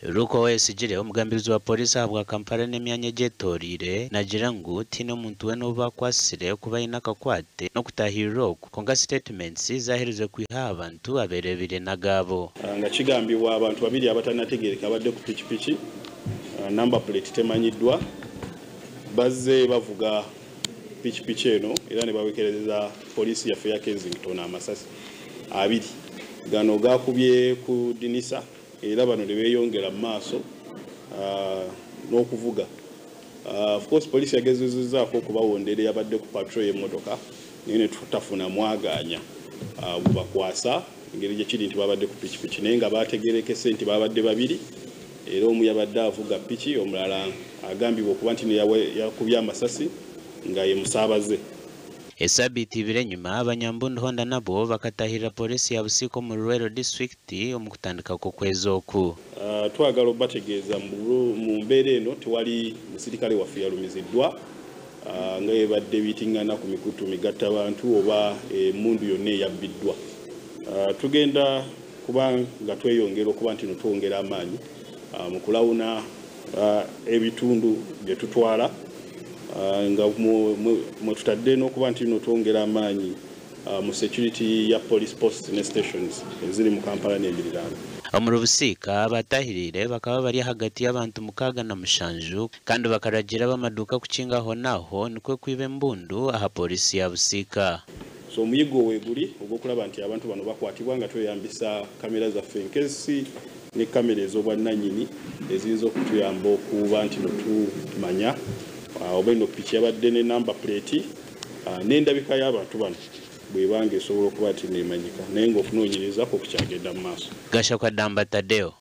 Luke Owoyesigyire, omugambirizi wa Pooriisi ahabwa Kampala n'emyanya egyetoreire naagira ngu tihaine omuntu weena ou bakwatsire kuba aine akakwate n'okutaahirira oku kwonka sitetimenti zaaherize kwiha aha bantu abeereebeire n'agaabo. Nga kigambibwa abantu babiri abatanategeereka abadde ku pikipiki, number plate temanyiddwa, bazze bavuga pikipiki eno era nebawekereza poliisi yaffe eya Kensington amasasi abiri. Gano gaakubye ku dinisa era bano nebeyongera mu maaso n'okuvuga. Of course poliisi yagezezaako okubawondera eyabadde ku patrol y'emmotoka naye netutafuna mwagaanya gubakwasa engeri gyekiri nti babadde ku pikipiki naye nga bategerekese nti babadde babiri era omu yabadde avuga piki omulala agambibwa okuba nti yakubye amasasi nga ye musaabaze. Esabiiti ibiri enyima, abanyambundu hoona nabwo bakatahirira Pooriisi ya Busiika omuri Luweero disiturikiti omu kutandika kw'okwezi oku. Twagala obategeeza mu mbeera eno tewali musirikale waffe yalumiziddwa nga ebadde biitingana ku mikutu migatta bantu oba emmundu yonna eyabbiddwa. Tugenda kuba nga tweyongera okuba nti no twongera amaanyi mu kulawuna ebitundu bye tutwala nga mwe tutadde n'okuba nti no twongera amaanyi mu security ya police posts ne stations eziri mu Kampala n'emiriraano. Omuri Busiika, abatahiriire bakaba bari ahagati y'abantu 67 kandi bakaragira ab'amaduuka kukinga ahonaaho nikwo kwiba embundu aha pooriisi ya Busiika. So omuyigo weeguli ogw'okulaba nti abantu bano bakwatibwa nga tweyambisa kamera zaffe enkesi ne kamera ez'obwannannyini eziyinza okutuyamba okuba nti no tumanya oba eno piki yabadde ne number plate n'endabika y'abantu bano bw'ebanga esobola okuba nti neemanyika, naye ng'okunoonyereza kwo kukyagenda mu maaso. Gashakwa Damba Tadeo.